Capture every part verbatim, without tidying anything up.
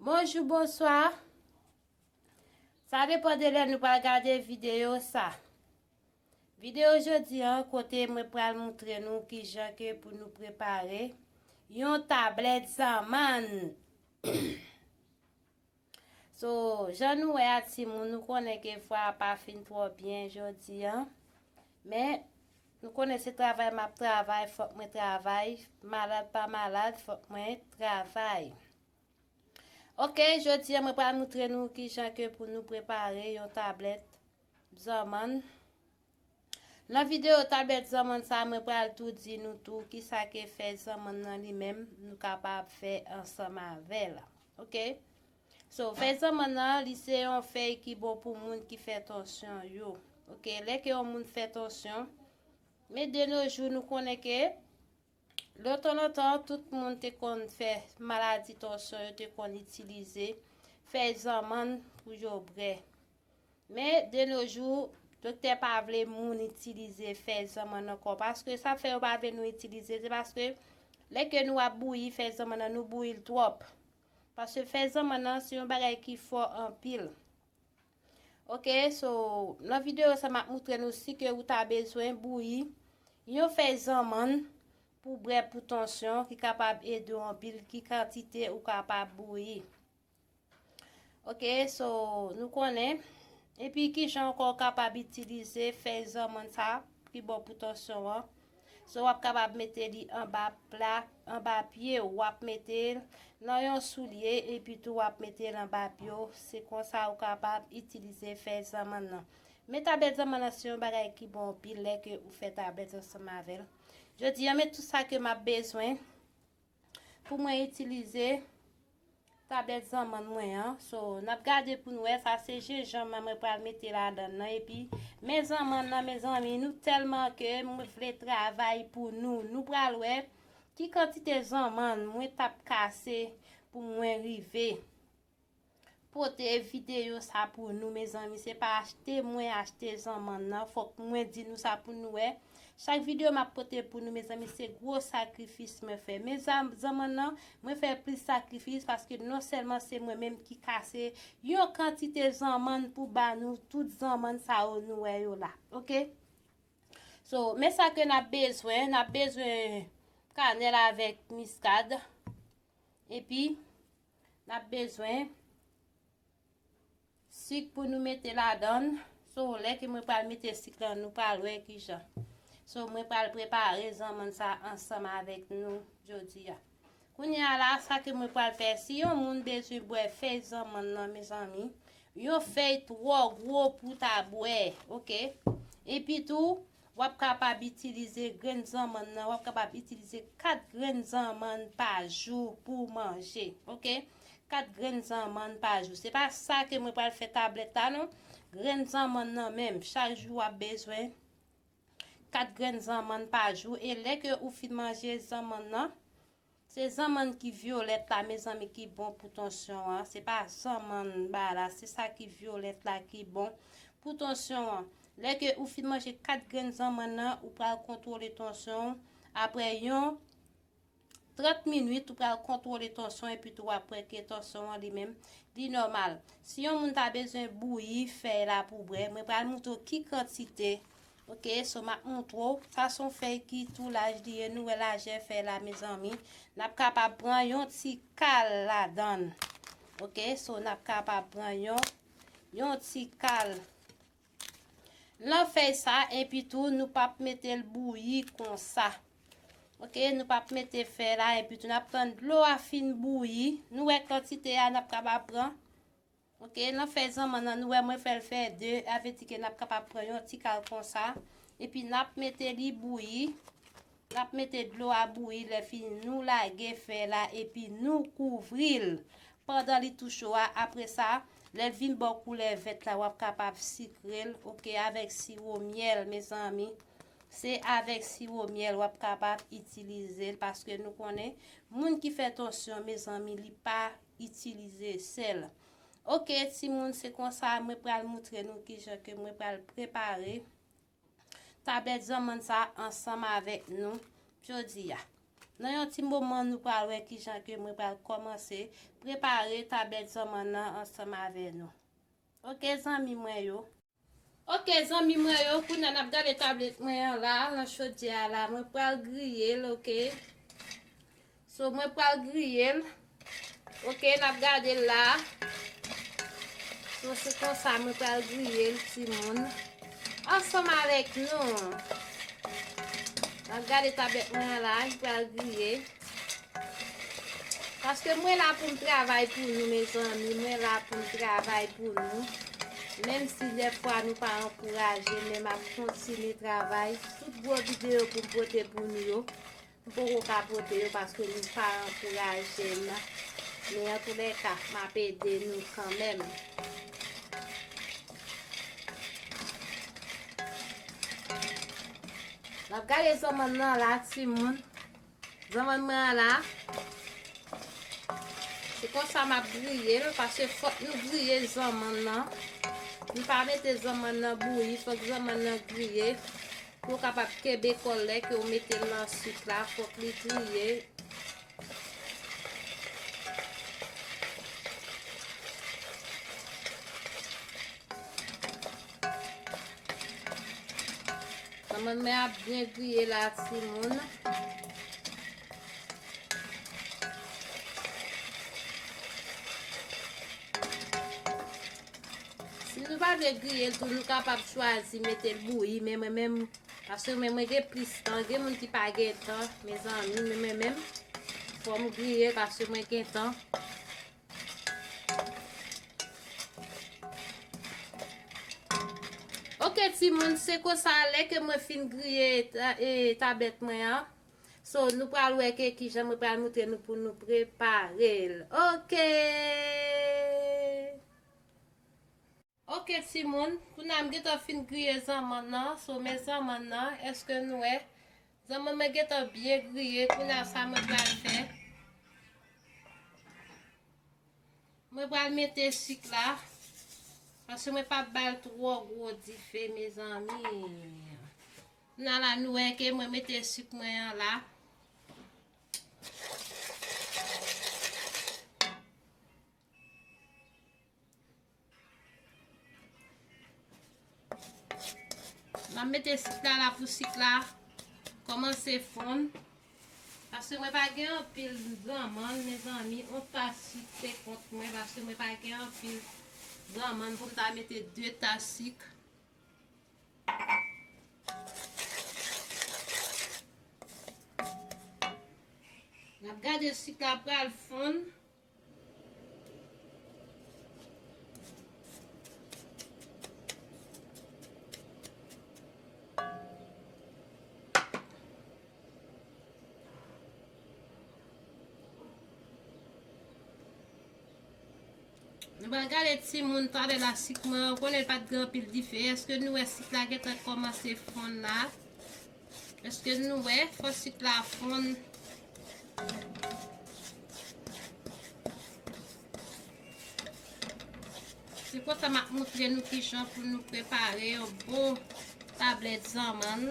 Bonjou, bonswa. Sa depann de lè nou pral gade videyo sa. Videyo jodi an, kote mwen pral moutre nou kijan ke pou nou prepare yon tablèt zanmann. So, jan nou wè a, timoun, nou konnen ke vwa a pa fin twò byen jodi an. Men, nou konnen se travay m ap travay, fòk mwen travay. Malad pa malad, fòk mwen travay. Ok, jodi an mwen pral moutre nou kijan ke pou nou prepare yon tablèt zanmann. Nan videyo tablèt zanmann sa, mwen pral tou di nou tou kisa ke fèy zanmann nan li menm, nou kapab fè ansanm avè l. Ok? So, fèy zanmann nan, li se yon fèy ki bon pou moun ki fè tansyon yo. Ok? Lè ke yon moun fè tansyon, men de nos jours, nou konnen ke lontan, lontan, tout moun te konn fè maladi tansyon, yo te konn itilize fèy zanmann pou yo bwè. Men, de nos jours, doktè pa vle moun itilize fèy zanmann ankò. Paske sa fè yo pa vle nou itilize, se paske lè ke nou ap bouyi fèy zanmann nan, nou bouyi l twòp. Paske fèy zanmann nan, se yon bagay ki fò anpil. Ok, so, nan videyo sa, m ap moutre nou si ke ou ta bezwen bouyi yon fèy zanmann pou bwè pou tansyon ki kapab ede w anpil, ki kantite ou kapab bouyi. Ok, so, nou konnen. Epi, kijan ankò w kapab itilize fèy zanmann sa ki bon pou tansyon an? So, w ap kapab mete li anba pla, anba pye w, w ap mete l nan yon soulye, epi tou w ap mete l anba pye w. Se konsa ou kapab itilize fèy zanmann nan. Men tablèt zanmann nan se yon bagay ki bon anpil lè ke ou fè tablèt ansanm avè l. Jodi an, men tout sa ke m ap bezwen pou mwen itilize tablèt zanmann mwen an. So, n ap gade pou n wè, sa se jenjanm nan mwen pral mete ladan l nan. Epi, men zanmann nan, mezanmi, nou tèlman ke mwen vle travay pou nou. Nou pral wè ki kantite zanmann mwen t ap kase pou mwen rive pote videyo sa pou nou, mezanmi. Se pa achte mwen achte zanmann nan. Fòk mwen di nou sa pou nou wè. Chak videyo m ap pote pou nou, mezanmi, se gwo sakrifis mwen fè. Men zam-, zanmann nan, mwen fè plis sakrifis paske non sèlman se mwen menm ki kase yon kantite zanmann pou ba nou tout zanmann sa yo nou wè yo la. Ok? So, men sa ke n ap bezwen. N ap bezwen kanèl avèk miskad. Epi, n ap bezwen sik pou nou mete ladan l. So, lè ke mwen pral mete sik lan, nou pral wè kijan. So, mwen pral prepare zanmann sa ansanm avèk nou jodi a. Kounye a la, sa ke mwen pral fè, si yon moun bezwen bwè fèy zanmann nan, mezanmi, yon fèy twò gwo pou ta bwè, ok? Epi tou, w ap kapab itilize grenn zanmann nan, w ap kapab itilize kat grenn zanmann pa jou pou manje, ok? Kat grenn zanmann pa jou. Se pa sa ke mwen pral fè tablèt la, non. Grenn zanmann nan menm, chak jou w ap bezwen kat grenn zanmann pa jou. E lè ke ou fin manje zanmann nan, se zanmann ki vyolèt la, mezanmi, ki bon pou tansyon an. Se pa zanmann ba la, se sa ki vyolèt la ki bon pou tansyon an. Lè ke ou fin manje kat grenn zanmann nan, ou pral kontwole tansyon w. Apre yon trant minit, ou pral kontwole tansyon epi tou w ap wè ke tansyon an li menm, li nòmal. Si yon moun ta bezwen bouyi fèy la pou bwè, mwen pral moutre w ki kantite. Ok, so m ap moutre w. Sa se yon fèy ki tou laj li ye. Nou wè lajè fèy la, mezanmi. N ap kapab pran yon ti kal ladan l. Ok, so n ap kapab pran yon, yon ti kal nan fèy sa, epi tou, nou p ap mete l bouyi konsa. Ok, nou p ap mete fèy la, epi tou, n ap tann dlo a fin bouyi. Nou wè kantite a n ap kapab pran. Ok, nan fèy zanmann nan, nou wè mwen fè l fè de, sa vle di ke n ap kapab pran yon ti kal konsa. Epi n ap mete li bouyi. N ap mete dlo a bouyi, lè fini, nou lage fèy la, epi nou kouvri l. Pandan li tou cho a, apre sa, lè l vin ba w koulè vèt la, w ap kapab sikre l, ok, avèk siwo myèl, mezanmi. Se avèk siwo myèl w ap kapab itilize l, paske nou konnen, moun ki fè tansyon, mezanmi, li pa itilize sèl. Ok, timoun, se konsa mwen pral moutre nou kijan ke mwen pral prepare tablèt zanmann sa ansanm avèk nou jodi a. Nan yon ti moman, nou pral wè kijan ke mwen pral kòmanse prepare tablèt zanmann nan ansanm avè nou. Oke, zanmi mwen yo. Oke, zanmi mwen yo, kounye a n ap gade tablèt mwen an la, nan chodyè a la. Mwen pral griye l, oke? So, mwen pral griye l. Oke, n ap gade l la. So, se konsa mwen pral griye l, timoun. Ansanm avèk nou. N ap gade tablèt mwen an la, li pral griye. Paske mwen la pou m travay pou nou, mezanmi. Mwen la pou m travay pou nou. Menm si dèfwa nou pa ankouraje, men m ap kontinye travay. Tout gwo videyo pou m pote pou nou yo, m poko ka pote yo paske nou pa ankouraje m. Men antoulèka, m ap ede nou kanmenm. N ap gade zanmann nan la, timoun. Zanmann mwen an la. Se konsa m ap griye l, paske fòk nou griye zanmann nan. Nou pa mete zanmann nan bouyi, fòk zanmann nan griye. Pou w kapab kenbe kò l, lè ke w mete l nan sik la, fòk li griye. Zanmann mwen ap byen griye la, timoun. Si nou pa vle griye l tou, nou kapab chwazi mete l bouyi, men mwen menm, paske mwen, mwen gen plis tan, gen moun ki pa gen tan, mezanmi, men mwen menm, fò m griye l paske mwen gen tan. Oke, timoun, se konsa, lè ke mwen fin griye ta-, e, tablèt mwen an. So, nou pral wè ke kijan mwen pral montre nou pou nou prepare l. Oke! Oke, timoun, kounye a m gentan fin griye zanmann nan. So, men zanmann nan, èske nou wè? Zanmann mwen gentan byen griye. Kounye a sa mwen pral fè. Mwen pral mete sik la. Paske mwen pa ba l twò gwo dife, mezanmi. Kounye a la, nou wè ke mwen mete sik mwen an la. M ap mete sik la la pou sik la kòmanse fonn. Paske mwen pa gen anpil zanmann, mezanmi. Yon tas sik se kont mwen, paske mwen pa gen anpil zanmann pou m ta mete de tas sik. N ap gade sik la pral fonn. Nou pral gade timoun talè la sik mwen an, ou konnen l pa t gen anpil dife. Èske nou wè sik la gentan kòmanse fonn la? Èske nou wè fò sik la fonn? Se konsa m ap montre nou kijan pou nou prepare yon bon tablèt zanmann.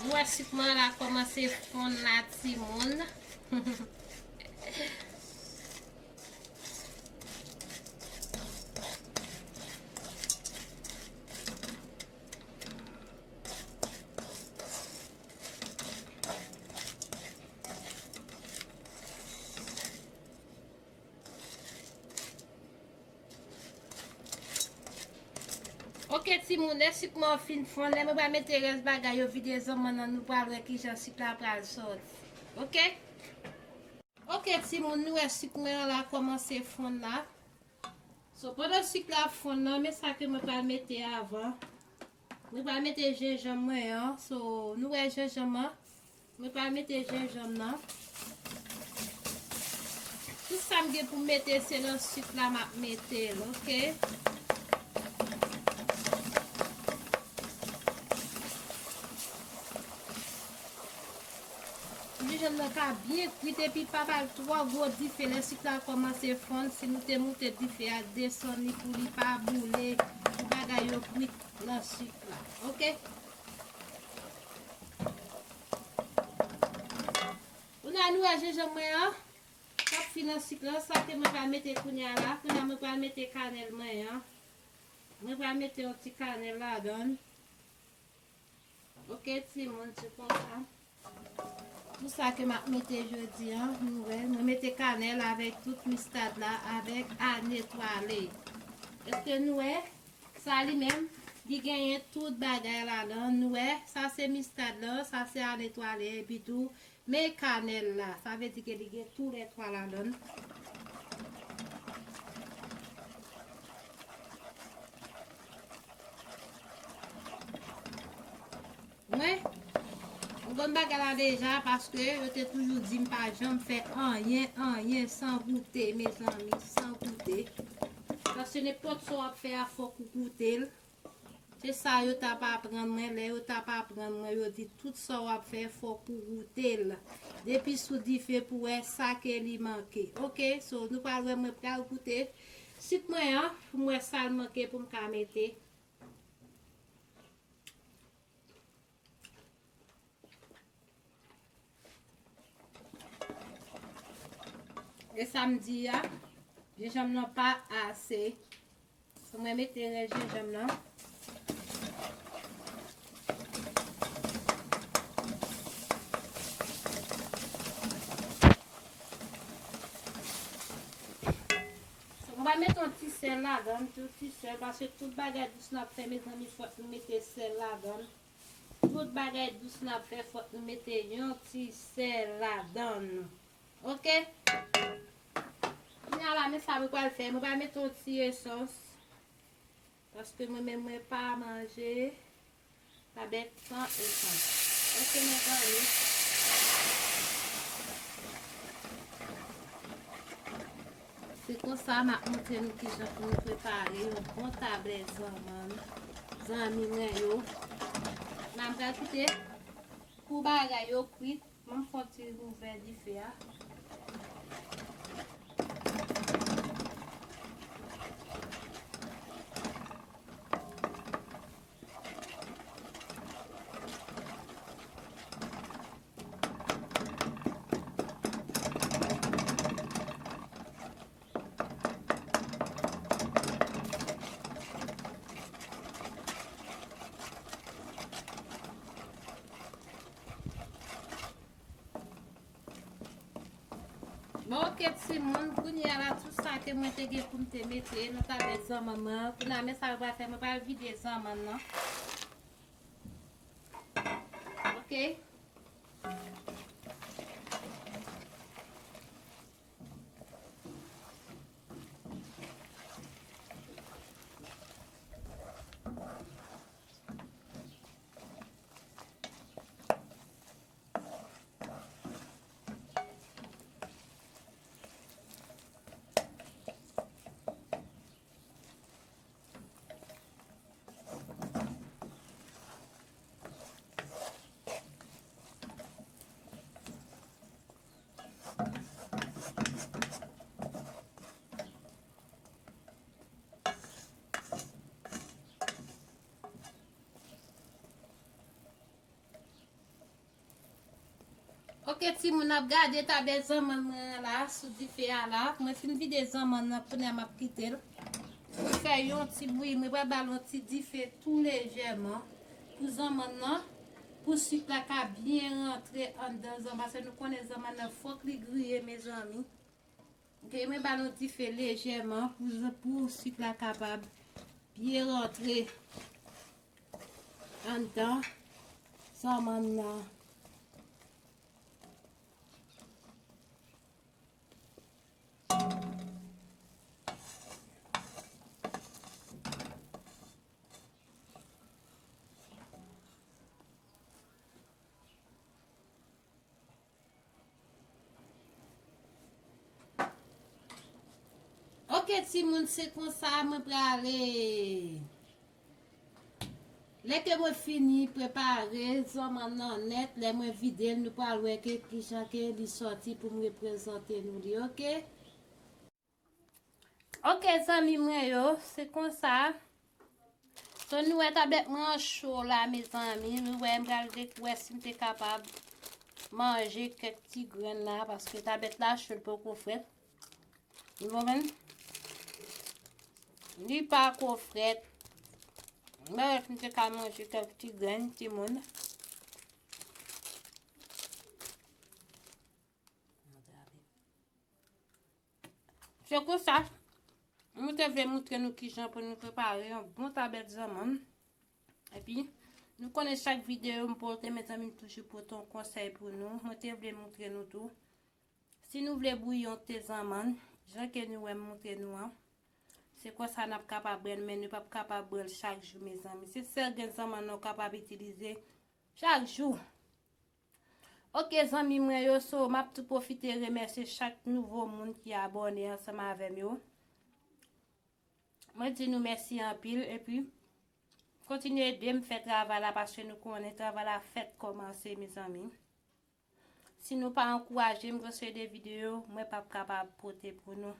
Nou wè sik mwen la kòmanse fonn la, timoun. Oke, timoun, lè sik mwen an fin fonn, lè mwen pral mete rès bagay yo, vide zanmann nan, nou pral wè kijan sik la pral sòti. Oke? Oke, timoun, nou wè sik mwen an la kòmanse fonn la. So, pandan sik la ap fonn nan, men sa ke mwen pral mete avan. Mwen pral mete jenjanm mwen an. So, nou wè jenjanm an. Mwen pral mete jenjanm nan. Tout sa m gen pou m mete, se nan sik la m ap mete l, oke? M Jenjanm nan ka byen kwit epi pa ba l twò gwo dife. Lè sik la kòmanse fonn, si nou te moute dife a, desann li pou li pa boule, pou bagay yo kwit nan sik la. Oke? Kounye a nou wè jenjanm mwen an k ap fri nan sik lan, sa ke mwen pral mete kounye a la. Kounye a mwen pral mete kanèl mwen an. Mwen pral mete yon ti kanèl ladan l. Oke, timoun, se konsa. Tout sa ke m ap mete jodi a, nou wè, mwen mete kanèl avèk tout mistad la, avèk ane twale. Èske nou wè? Sa li menm, li genyen tout bagay ladan. Nou wè, sa se mistad la, sa se ane twale, epi tou, men kanèl la, sa vle di ke li gen tou lè twa ladan l. Mwen, m konn bagay la deja paske yo te toujou di m pa janm fè anyen, anyen san goute, mezanmi, san goute. Paske nenpòt sa w ap fè a, fòk ou goute l. Se sa yo t ap aprann mwen. Lè yo t ap aprann mwen, yo di tout sa w ap fè, fòk ou goute l. Depi sou dife pou wè sa ke li manke. Oke, so nou pral wè mwen pral goute sik mwen an, pou m wè sa l manke pou m ka mete. E sa m di a, jenjanm nan pa ase. So, mwen mete rès jenjanm nan. So, mwen mete yon ti sèl ladan, yon ti sèl, paske tout bagay dous n ap fè, mezanmi, fòk nou mete sèl ladan. Tout bagay dous n ap fè, fòk nou mete yon ti sèl ladan l. Oke? Kounye a la, men sa mwen pral fè. Mwen pral mete yon ti esans. Paske mwen menm, mwen pa manje tabèt san esans. Oke, mezanmi. Se konsa m ap montre nou kijan pou nou prepare yon bon tablèt zanmann, zanmi mwen yo. N ap pral kite pou bagay yo kwit. M ap fè yon ti ouvè dife a. Bon, oke, timoun, kounye a la, tout sa ke mwen te gen pou m te mete nan tabèt zanmann nan, kounye a, men sa mwen pral fè, mwen pral vide zanmann nan. Oke. Oke, timoun, n ap gade tabèt zanmann mwen an la, sou dife a la. Mwen fin vide zanmann nan, kounye a m ap kite l. Pou fè yon ti bouyi, mwen pral ba l yon ti dife tou lejèman. Pou zanmann nan, pou sik la ka byen rantre anndan zanmann, paske nou konnen zanmann nan fòk li griye, mezanmi. Oke, mwen ba l yon dife lejèman pou, pou sik la kapab byen rantre anndan zanmann nan. Oke, timoun, se konsa mwen prale. Lè ke mwen fini prepare zanmann nan nèt, lè mwen vide l, nou pral wè ke kijan ke li sòti pou m reprezante nou li, oke? Oke, zanmi mwen yo, se konsa. So, nou wè tablèt mwen an cho la, mezanmi. Nou wè, m pral de-, wè si m te kapab manje kèk ti grenn la, paske tablèt la cho, l poko frèt. Ou konprann? Li pa ko frèt. M pa wè si m te ka manje kèk ti grenn, timoun. Se konsa, mwen te vle montre nou kijan pou nou prepare yon bon tablèt zanmann. Epi, nou konnen chak videyo m pote, mezanmi, m toujou pote yon konsèy pou nou. Mwen te vle montre nou tou. Si nou vle bouyi yon te zanmann, jan ke nou wè m montre nou an, se konsa n ap kapab bwè l, men nou p ap kapab bwè l chak jou, mezanmi. Se sèl grenn zanmann nan w kapab itilize chak jou. Oke, zanmi mwen yo, so, m ap tou pwofite remèsye chak nouvo moun ki abòne ansanm avè m yo. Mwen di nou mèsi anpil, epi kontinye ede m fè travay la, paske nou konnen travay la fèk kòmanse, mezanmi. Si nou pa ankouraje m, gen seri de videyo mwen p ap kapab pote pou nou.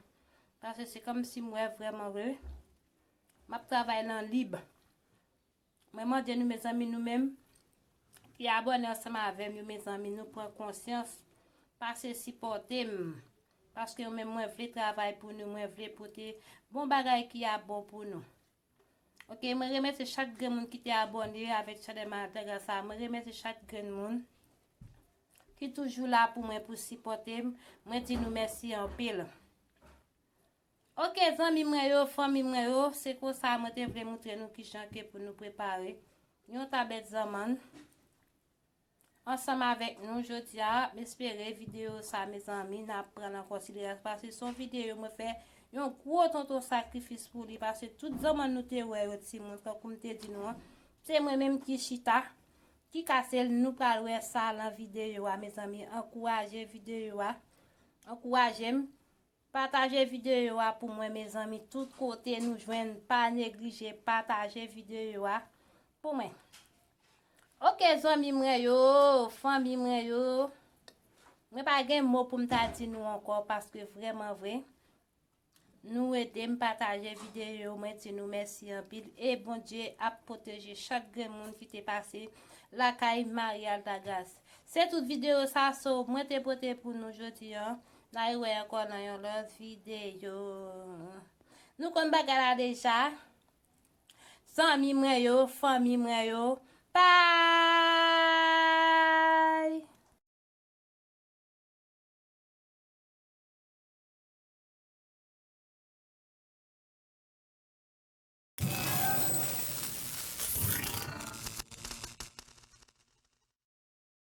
Paske se kòmsi m wè vrèman vre, m ap travay nan lib. Mwen mande nou, mezanmi, nou menm ki abòne ansanm avè m yo, mezanmi, nou pran konsyans, pase sipòte m. Paske mwen menm, mwen vle travay pou nou, mwen vle pote bon bagay ki ap bon pou nou. Oke, mwen remèsye chak grenn moun ki te abòne avèk chanèl Madagascar. Mwen remèsye chak grenn moun ki toujou la pou mwen, pou sipòte m. Mwen di nou mèsi anpil. Oke, zanmi mwen yo, fanmi mwen yo, se konsa mwen te vle montre nou kijan ke pou nou prepare yon tablèt zanmann ansanm avèk nou jodi a. M espere videyo sa, mezanmi, n ap pran l an konsiderasyon, paske se yon videyo mwen fè yon gwo tonton sakrifis pou li, paske tout zanmann nou te wè yo, timoun, tankou m te di nou an, se mwen menm ki chita, ki kase l. Nou pral wè sa nan videyo a, mezanmi. Ankouraje videyo a. Ankouraje m. Pataje videyo a pou mwen, mezanmi. Tout kote nou jwenn, pa neglije pataje videyo a pou mwen. Oke, zanmi mwen yo, fanmi mwen yo. Mwen pa gen mo pou m ta di nou ankò, paske vrèman vre, nou ede m pataje videyo, mwen di nou mèsi anpil. E Bondye ap pwoteje chak grenn moun ki te pase lakay Marie Altagrace. Se tout videyo sa, so, mwen te pote pou nou jodi an. N a rewè ankò nan yon lòt videyo. Nou konn bagay la deja. Zanmi mwen yo, fanmi mwen yo, pa